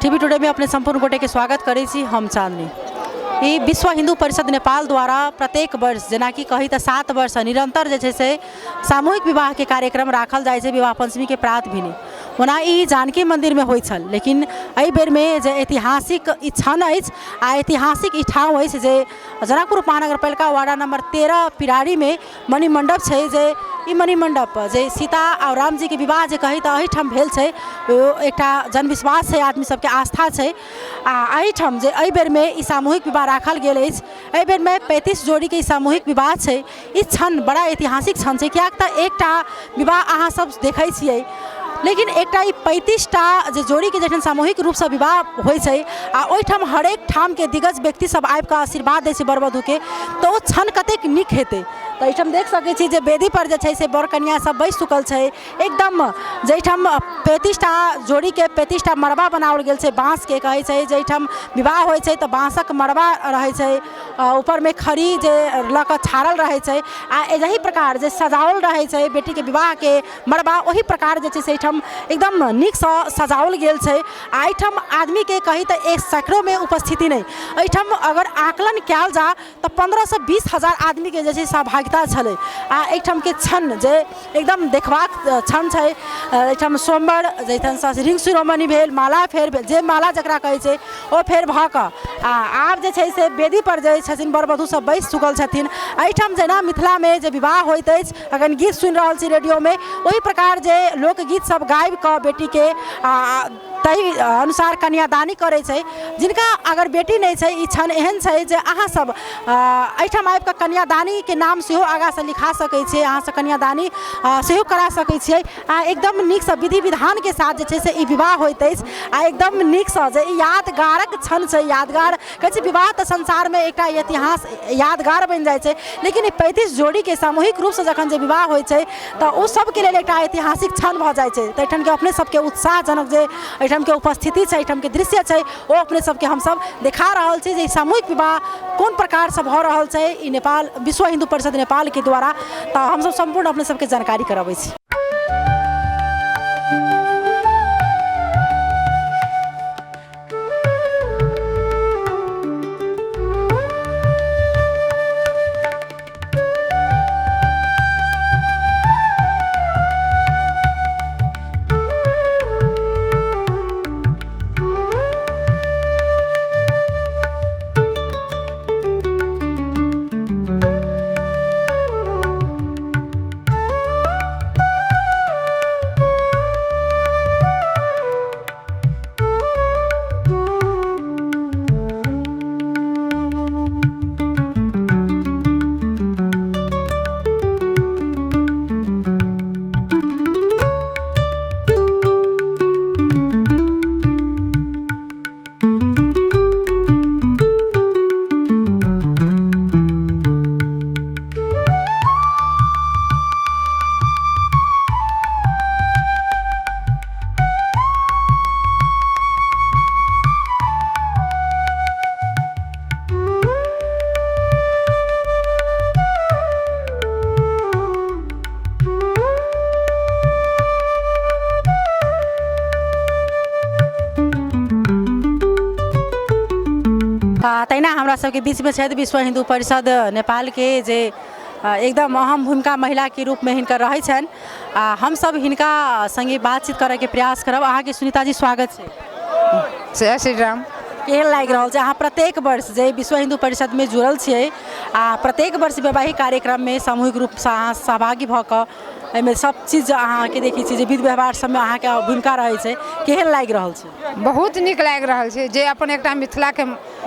TV today में अपने सम्पूर्ण गोटे के स्वागत करै छी। हम चांदनी। ई विश्व हिन्दू परिषद नेपाल द्वारा प्रत्येक वर्ष, जेनाकि कही तऽ 7 वर्ष निरन्तर जे छै से सामूहिक विवाहके कार्यक्रम राखल जाइ छै विवाह पञ्चमीके प्रात भेने। ओना ई जानकी मन्दिरमे होइ छल, लेकिन एहि बेरमे जे ऐतिहासिक ई क्षण अछि आ ऐतिहासिक ई ठाउँ अछि जे जनकपुर महानगरपालिका वार्ड नम्बर 13 पिरारीमे मणिमण्डप छै, जे ई मणिमण्डप जे सीता आओर रामजीके विवाह जे कही तऽ एहिठाम भेल छै, ओ एकटा जनविश्वास छै, आदमी सबके आस्था छै। आ एहिठाम जे एहि बेरमे ई सामूहिक विवाह राखल गेल अछि, एहि बेरमे 35 जोड़ीके ई सामूहिक विवाह छै। ई क्षण बड़ा ऐतिहासिक क्षण छै, किएक तऽ एकटा विवाह अहाँ सब देखै छियै, लेकिन एकटा ई 35टा जे जोड़ीके जखन सामूहिक रूपसँ विवाह होइ छै आ ओहिठाम हरेक ठामके दिग्गज व्यक्ति सब आबिकऽ आशीर्वाद दै छै वर वधूके, तऽ ओ क्षण कतेक नीक हेतै। तऽ एहिठाम देख सकै छी जे वेदीपर जे छै से वर कनिआँ सब बैसि चुकल छै एकदम, जाहिठाम 35टा जोड़ीके 35टा मड़बा बनाओल गेल छै बाँसके। कहै छै जाहिठाम विवाह होइ छै तऽ बाँसक मड़बा रहै छै, ऊपरमे खरी जे लऽ कऽ छाड़ल रहै छै आ एहि प्रकार जे सजाओल रहै छै बेटीके विवाहके मड़बा, ओहि प्रकार जे छै से एहिठाम एकदम नीकसँ सजाओल गेल छै। आ एहिठाम आदमीके कही तऽ एक सैकड़ोमे उपस्थिति नहि, एहिठाम अगर आकलन कयल जाय तऽ 15सँ 20 हजार आदमीके जे छै सहभागिता छलै। आ एहिठामके क्षण जे एकदम देखबाक क्षण छै, एहिठाम सोमवार जाहिठामसँ रिंग शिरोमणि भेल, माला फेर भेल, जे माला जकरा कहै छै ओ फेर भऽ कऽ आ आब जे छै से वेदीपर जे छथिन वर वधू सब बैसि चुकल छथिन। एहिठाम जेना मिथिलामे जे विवाह होइत अछि, अखन गीत सुनि रहल छी रेडियोमे, ओहि प्रकार जे लोकगीत सब गाबिकऽ बेटीके आ ताहि अनुसार कन्यादानी करै छै। जिनका अगर बेटी नहि छै, ई क्षण एहन छै जे अहाँसब एहिठाम आबिकऽ कन्यादानीके नाम सेहो आगाँसँ लिखा सकै छियै, अहाँसब कन्यादानी सेहो करा सकै छियै। आ एकदम नीकसँ विधि विधानके साथ जे छै से ई विवाह होइत अछि आ एकदम नीकसँ जे ई यादगारक क्षण छै। यादगार कहै छै विवाह तऽ संसारमे एकटा इतिहास यादगार बनि जाइ छै, लेकिन ई 35 जोड़ीके सामूहिक रूपसँ जखन जे विवाह होइ छै तऽ ओ सबके लेल एकटा ऐतिहासिक क्षण भऽ जाइ छै। तऽ एहिठामके अपने सबके उत्साहजनक जे एहिठामके उपस्थिति छै, एहिठामके दृश्य छै, ओ अपने सबके हमसब देखा रहल छी जे ई सामूहिक विवाह कोन प्रकारसँ भऽ रहल छै ई नेपाल विश्व हिन्दू परिषद नेपालके द्वारा। तऽ हमसब सम्पूर्ण अपने सबके जानकारी करबै छी। तहिना हमरा सबके बीचमे छथि विश्व हिन्दू परिषद नेपालके जे एकदम अहम भूमिका महिलाके रूपमे हिनकर रहै छनि, आ हमसब हिनका सङ्गे बातचीत करैके प्रयास करब। अहाँके सुनीता जी स्वागत छै। जय श्री राम। केहन लागि रहल छै अहाँ प्रत्येक वर्ष जे विश्व हिन्दू परिषदमे जुड़ल छियै आ प्रत्येक वर्ष वैवाहिक कार्यक्रममे सामूहिक रूपसँ अहाँ सहभागी भऽ कऽ एहिमे सब चीज अहाँके देखै छी जे विध व्यवहार सबमे अहाँके भूमिका रहै छै, केहन लागि रहल छै? बहुत नीक लागि रहल छै जे अपन एकटा मिथिलाके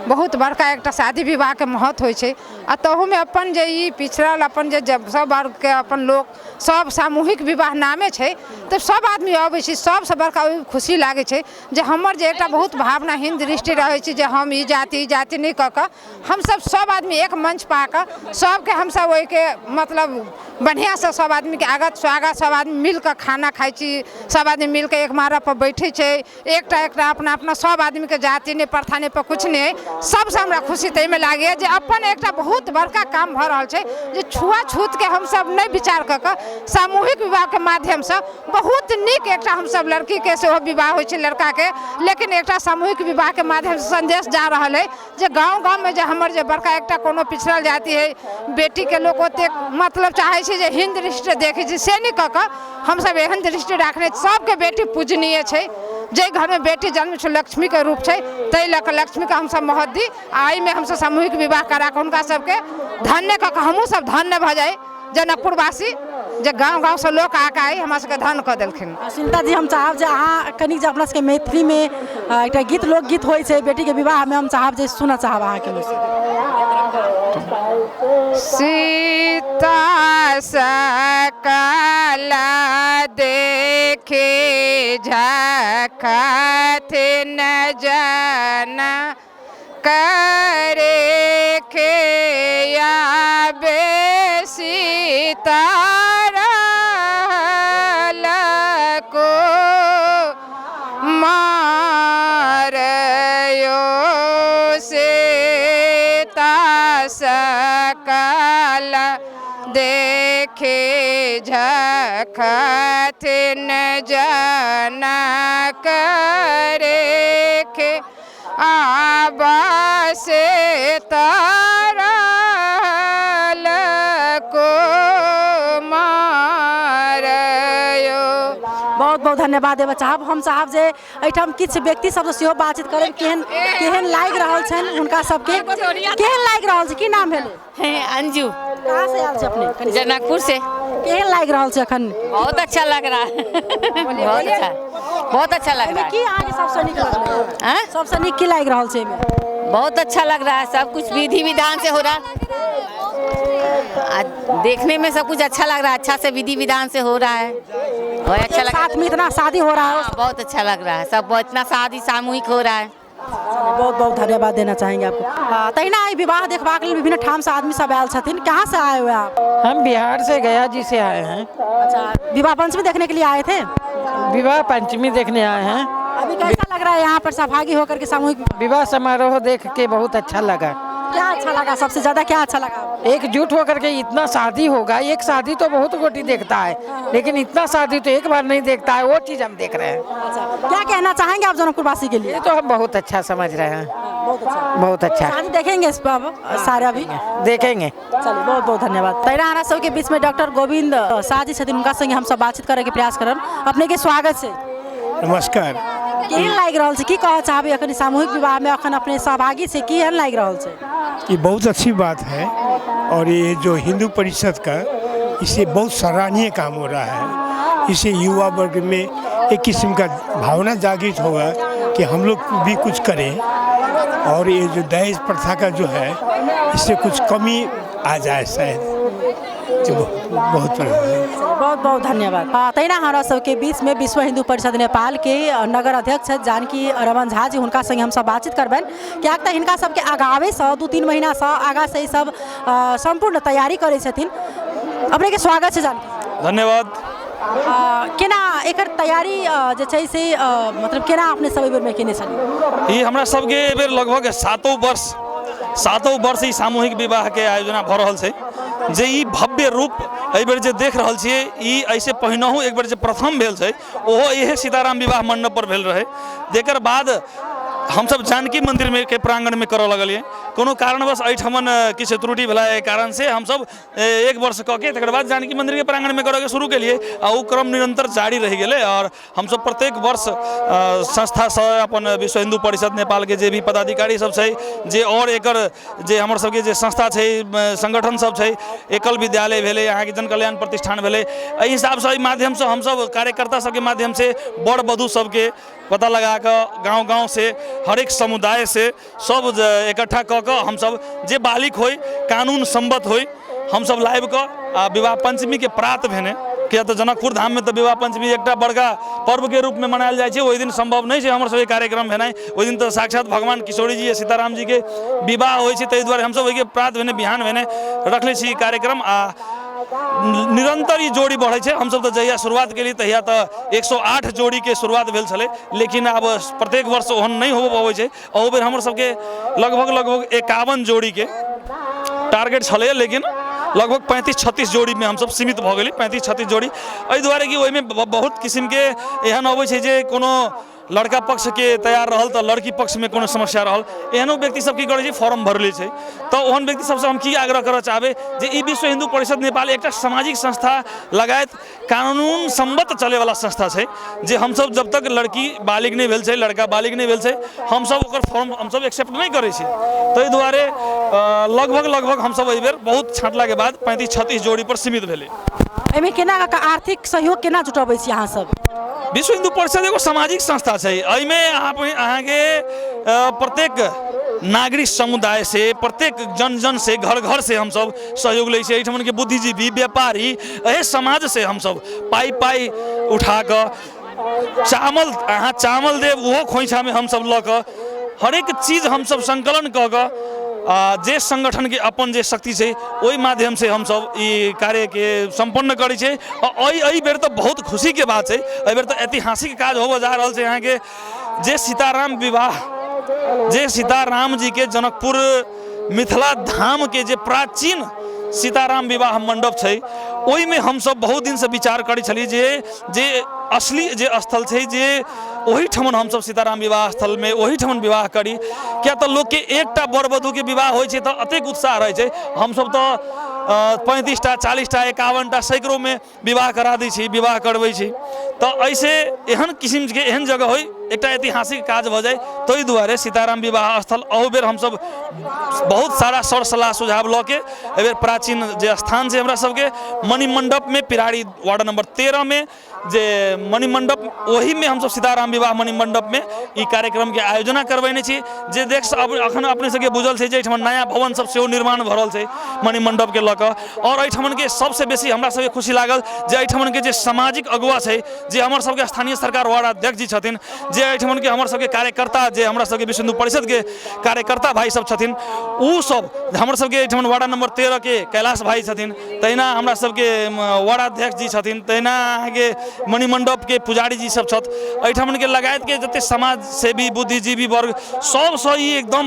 बहुत बड़का एकटा शादी विवाहके महत्व होइ छै, आ ताहूमे अपन जे ई पिछड़ल अपन जे सब वर्गके अपन लोक सब सामूहिक विवाह नामे छै तऽ सब आदमी अबै छै, सबसँ बड़का ओहि खुशी लागै छै जे हमर जे एकटा बहुत भावनाहीन दृष्टि रहै छै जे हम ई जाति ई जाति नहि कऽ कऽ हमसब सब आदमी एक मंच पाकऽ सबके हमसब ओहिके मतलब बढ़िआँसँ सब आदमीके आगत स्वागत, सब आदमी मिलकऽ खाना खाइ छी, सब आदमी मिलकऽ एक माड़पर बैठै छै, एकटा एकटा अपना अपना सब आदमीके जाति नहि प्रथा नहि पर किछु नहि, सबसँ हमरा खुशी ताहिमे लागैए जे अपन एकटा बहुत बड़का काम भऽ रहल छै जे छुआछूतके हमसब नहि विचार कऽ कऽ सामूहिक विवाहके माध्यमसँ बहुत नीक एकटा हमसब लड़कीके सेहो विवाह होइ छै लड़काके, लेकिन एकटा सामूहिक विवाहके माध्यमसँ सन्देश जा रहल अइ जे गाँव गाँवमे जे हमर जे बड़का एकटा कोनो पिछड़ल जाति हइ, बेटीके लोक ओतेक मतलब चाहै छै जे हीन दृष्टिसँ देखै छै, से नहि कऽ कऽ हमसब एहन दृष्टि राखने सबके बेटी पूजनीय छै। जाहि घरमे बेटी जन्म छै लक्ष्मीके रूप छै, ताहि लऽ कऽ लक्ष्मीके हमसब महत्व दी आ एहिमे हमसब सामूहिक विवाह करा कऽ हुनका सबके धन्य कऽ कऽ हमहूँ सब धन्य भऽ जाइ जनकपुरवासी, जे गाँव गाँवसँ लोक आके आइ हमरा सबके धन्य कऽ देलखिन। सुनीता जी, हम चाहब जे अहाँ कनि जे अपना सबके मैथिलीमे एकटा गीत लोकगीत होइ छै बेटीके विवाहमे, हम चाहब जे सुनऽ चाहब अहाँके मुँहसँ। सीता सकल देखे झखथिन जन करे के आबे सीता रहल को मारयो, सीता सकल देखे झखथिन जन करे के आबा से तारल को मारयो। बहुत बहुत धन्यवाद देबऽ चाहब। हम चाहब जे एहिठाम किछु व्यक्ति सबसँ सेहो बातचीत करब, केहन केहन लागि रहल छनि हुनका सबके, केहन लागि रहल छै। की नाम भेलै? है अंजू। कहाँ से आयल छै अपने? कनि जनकपुर से। केहन लागि रहल छै अखन? बहुत अच्छा लग रहा है, बहुत अच्छा, बहुत अच्छा लग एहिमे रहा की है। अहाँके सबसँ नीक लगलै? आँय? सबसँ नीक की लागि रहल छै एहिमे? बहुत अच्छा लग रहा है, सब कुछ विधि विधान से हो रहा है, आ, देखने में सब कुछ अच्छा लग रहा है, अच्छा से विधि विधान से हो रहा है, बहुत अच्छा एक लग रहा साथ में इतना शादी हो रहा है। है, बहुत अच्छा लग रहा है, सब बहुत इतना शादी सामूहिक हो रहा है। बहुत बहुत धन्यवाद देना चाहेंगे आपको। तहिना एहि विवाह देखबाक लेल विभिन्न ठामसँ आदमी सब आयल छथिन। कहाँ से आए हुए आप? हम बिहार से गया जी से आए हैं। अच्छा, विवाह पंचमी देखने के लिए आए थे? विवाह पंचमी देखने आए हैं। अभी कैसा लग रहा है यहाँ पर सहभागी होकर के सामूहिक विवाह समारोह देख के? बहुत अच्छा लगा। क्या अच्छा लगा सबसे ज्यादा, क्या अच्छा लगा? एकजुट होकर के इतना शादी होगा, एक शादी तो बहुत गोटी देखता है, लेकिन इतना शादी तो एक बार नहीं देखता है, वो चीज़ हम देख रहे हैं। अच्छा, क्या कहना चाहेंगे आप जनकपुरवासी के लिए? ये तो हम बहुत अच्छा समझ रहे हैं। बहुत अच्छा, बहुत अच्छा। शादी देखेंगे इस पर सारे अभी? देखेंगे। चलिए, बहुत बहुत धन्यवाद। तहिना हमरा सबके बीचमे डॉक्टर गोविंद शाह जी छथिन, हुनका संगे हमसब बातचीत करैके प्रयास करब। अपनेके स्वागत छै। नमस्कार। केहन लागि रहल छै, की कहऽ चाहबै अखन सामूहिक विवाहमे अखन अपने सहभागी छै, केहन लागि रहल छै? ये बहुत अच्छी बात है और ये जो हिंदू परिषद का इससे बहुत सराहनीय काम हो रहा है। इससे युवा वर्ग में एक किस्म का भावना जागृत होगा कि हम लोग भी कुछ करें और ये जो दहेज प्रथा का जो है इससे कुछ कमी आ जाए शायद, जो बहुत बहुत बहुत धन्यवाद। तहिना हमरा सबके बीचमे विश्व हिंदू परिषद नेपालके नगर अध्यक्ष छथि जानकी रमन झा जी, हुनका संगे हमसब बातचीत करबनि, किएक तऽ हिनका सबके आगावेसँ 2-3 महीनासँ आगासँ ई सब सम्पूर्ण तैयारी करै छथिन। अपनेके स्वागत छै जानकी। धन्यवाद। केना एकर तैयारी जे छै से मतलब केना अपने सब एहि बेरमे केने छलियै? ई हमरा सबके एहि बेर लगभग सातो वर्ष ई सामूहिक विवाहके आयोजना भऽ रहल छै, जे ई भव्य रूप एहि बेर जे देख रहल छियै, ई एहिसँ पहिनहु एक बेर जे प्रथम भेल छै, ओहो इहे सीताराम विवाह मण्डप पर भेल रहै, तकर बाद हमसब जानकी मन्दिरमे के प्राङ्गणमे करऽ लगलियै। कोनो कारणवश एहिठमन किछु त्रुटि भेला, एहि कारणसँ हमसब एक वर्ष कऽ के तकर बाद जानकी मन्दिरके प्राङ्गणमे करऽके शुरू केलियै आ ओ क्रम निरन्तर जारी रहि गेलै। आओर हमसब प्रत्येक वर्ष संस्थासँ अपन विश्व हिन्दू परिषद नेपालके जे भी पदाधिकारी सब छै, जे आओर एकर जे हमर सबके जे संस्था छै, संगठन सब छै, एकल विद्यालय भेलै, अहाँके जन कल्याण प्रतिष्ठान भेलै, एहि हिसाबसँ एहि माध्यमसँ हमसब कार्यकर्ता सबके माध्यमसँ वर वधू सबके पता लगा कऽ गाँव गाँवसँ हरेक समुदायसँ सब जे इकट्ठा कऽ कऽ हमसब जे बालिक होइ, कानून सम्मत होइ, हमसब लाबि कऽ आ विवाह पञ्चमीके प्रात भेने, किया तऽ जनकपुर धाममे तऽ विवाह पञ्चमी एकटा बड़का पर्वके रूपमे मनायल जाइ छै, ओहि दिन सम्भव नहि छै हमर सबके कार्यक्रम भेनाइ। ओहि दिन तऽ साक्षात भगवान किशोरी जी आ सीताराम जीके विवाह होइ छै। ताहि दुआरे हमसब ओहिके प्रात भेने, बिहान भेने रखले छी कार्यक्रम आ निरन्तर ई जोड़ी बढ़ै छै। हमसब तऽ जहिया शुरुआत केलियै तहिया तऽ 108 जोड़ीके शुरुआत भेल छलै, लेकिन आब प्रत्येक वर्ष ओहन नहि हो पबै छै। अहू बेर हमर सबके लगभग लगभग 51 जोड़ीके टारगेट छलैए, लेकिन लगभग 35-36 जोड़ीमे हमसब सीमित भऽ गेली। 35-36 जोड़ी एहि दुआरे कि ओहिमे बहुत किसिमके एहन अबै छै जे कोनो लड़का पक्षके तैयार रहल तऽ लड़की पक्षमे कोनो समस्या रहल, एहनो व्यक्ति सब की करै छै फॉर्म भरि लै छै। तऽ ओहन व्यक्ति सबसँ हम की आग्रह करऽ चाहबै जे ई विश्व हिन्दू परिषद नेपाल एकटा सामाजिक संस्था लगायत कानून सम्मत चलैवला संस्था छै, जे हमसब जब तक लड़की बालिग नहि भेल छै, लड़का बालिग नहि भेल छै, हमसब ओकर फॉर्म हमसब एक्सेप्ट नहि करै छी। ताहि दुआरे लगभग लगभग हमसब एहिबेर बहुत छाँटलाके बाद 35-36 जोड़ी पर सीमित भेलै। एहिमे केना आर्थिक सहयोग केना जुटबै छी अहाँ सब? विश्व हिन्दू परिषद एगो सामाजिक संस्था छै। एहिमे अहाँके प्रत्येक नागरिक समुदाय से, प्रत्येक जन जन से, घर घर से हमसब सहयोग लै छियै। एहिठमनके बुद्धिजीवी, व्यापारी, एहि समाज से हमसब पाइ पाइ उठा कऽ चावल, अहाँ चावल देब ओहो खोइछामे हमसब लऽ कऽ हरेक चीज हमसब संकलन कऽ कऽ जे संगठनके अपन जे शक्ति छै ओहि माध्यमसँ हमसब ई कार्यके सम्पन्न करै छियै। आ एहि बेर तऽ बहुत खुशीके बात छै, एहि बेर तऽ ऐतिहासिक काज होबऽ जा रहल छै। अहाँके जे सीताराम विवाह, जे सीताराम जीके जनकपुर मिथिला धामके जे प्राचीन सीताराम विवाह मण्डप छै, ओहिमे हमसब बहुत दिनसँ विचार करै छलियै जे जे असली जे स्थल छै जे ओहिठमन हमसब सीताराम विवाह स्थलमे ओहिठमन विवाह करी। किया तऽ लोकके एकटा वर वधूके विवाह होइ छै तऽ अतेक उत्साह रहै छै। हमसब तऽ 35टा 40टा 51टा सैकड़ोमे विवाह करा दै छी, विवाह करबै छी। तऽ एहिसँ एहन किसिमके एहन जगह होइ, एकटा ऐतिहासिक काज भऽ जाइ, ताहि दुआरे सीताराम विवाह स्थल अहू बेर हमसब बहुत सारा सर सलाह सुझाव लऽ के एहिबेर प्राचीन जे स्थान छै हमरा सबके मणिमण्डपमे, पिरारी वार्ड नंबर 13मे जे मणिमण्डप, ओहिमे हमसब सीताराम विवाह मणिमण्डपमे ई कार्यक्रमके आयोजना करबेने छी। जे देख अखन अपने सबके बुझल छै जे एहिठाम नया भवन सब सेहो निर्माण भऽ रहल छै मणिमण्डपके लऽ कऽ। आओर एहिठमनके सबसँ बेसी हमरा सबके खुशी लागल जे एहिठमनके जे सामाजिक अगुआ छै, जे हमर सबके स्थानीय सरकार वार्ड अध्यक्ष जी छथिन, जे एहिठमनके हमर सबके कार्यकर्ता, जे हमरा सबके विश्व हिन्दू परिषदके कार्यकर्ता भाइ सब छथिन, ओ सब हमर सबके एहिठमन वार्ड नंबर 13 के कैलाश भाइ छथिन, तहिना हमरा सबके वार्ड अध्यक्ष जी छथिन, तहिना अहाँके मणिमण्डपके पुजारी जी सब छथि। एहिठमनके लगायतके जते समाज सेवी बुद्धिजीवी वर्ग सबसँ ई एकदम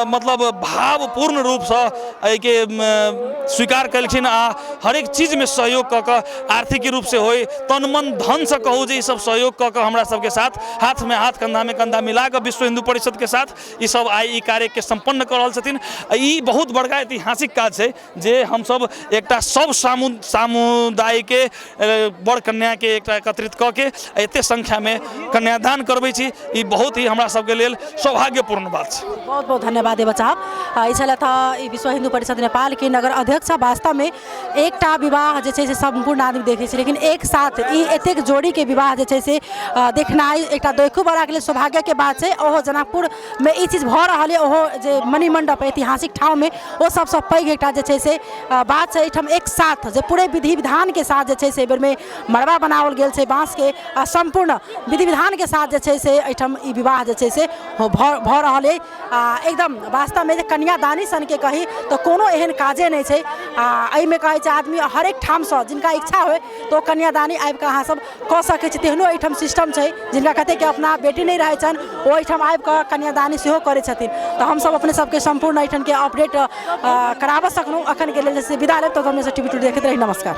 मतलब भावपूर्ण रूपसँ एहिके स्वीकार केलखिन आ हरेक चीजमे सहयोग कऽ कऽ आर्थिक रूपसँ होइ, तन मन धनसँ कहू जे ई सब सहयोग कऽ कऽ हमरा सबके साथ हाथमे हाथ कन्धामे कन्धा मिला कऽ विश्व हिन्दू परिषदके साथ ई सब आइ ई कार्यके सम्पन्न कऽ रहल छथिन। ई बहुत बड़का ऐतिहासिक काज छै जे हमसब एकटा सब समुदायके वर कन्याके एकटा एकत्रित कऽ के एते संख्यामे कन्यादान करबै छी। ई बहुत ही हमरा सबके लेल सौभाग्यपूर्ण बात छै। बहुत बहुत धन्यवाद देबऽ चाहब। ई छलथि हँ ई विश्व हिन्दू परिषद नेपालके नगर अध्यक्ष। वास्तवमे एकटा विवाह जे छै से सम्पूर्ण आदमी देखै छै, लेकिन एक साथ ई एतेक जोड़ीके विवाह जे छै से देखनाइ एकटा देखूवलाके लेल सौभाग्यके बात छै। ओहो जनकपुरमे ई चीज भऽ रहल यऽ, ओहो जे मणिमण्डप ऐतिहासिक ठाममे, ओ सबसँ पैघ एकटा जे छै से बात छै। एहिठाम एक साथ जे पूरे विधि विधानके साथ जे छै से एहि बेरमे मड़बा बनाओल गेल छै बाँसके, आ सम्पूर्ण विधि विधानके साथ जे छै से एहिठाम ई विवाह जे छै से भऽ रहल अइ। आ एकदम वास्तवमे जे कन्यादानी सनके कही तऽ कोनो एहन काजे नहि छै। आ एहिमे कहै छै आदमी हरेक ठामसँ जिनका इच्छा होइ तऽ ओ कन्यादानी आबिकऽ अहाँसब कऽ सकै छी, तेहनो एहिठाम सिस्टम छै। जिनका कतेकके अपना बेटी नहि रहै छनि ओ एहिठाम आबिकऽ कन्यादानी सेहो करै छथिन। तऽ हमसब अपने सबके सम्पूर्ण एहिठामके अपडेट कराबऽ सकलहुँ। अखनके लेल जे से विदा लेब, तऽ हमने टीवी टू देखैत रही। नमस्कार।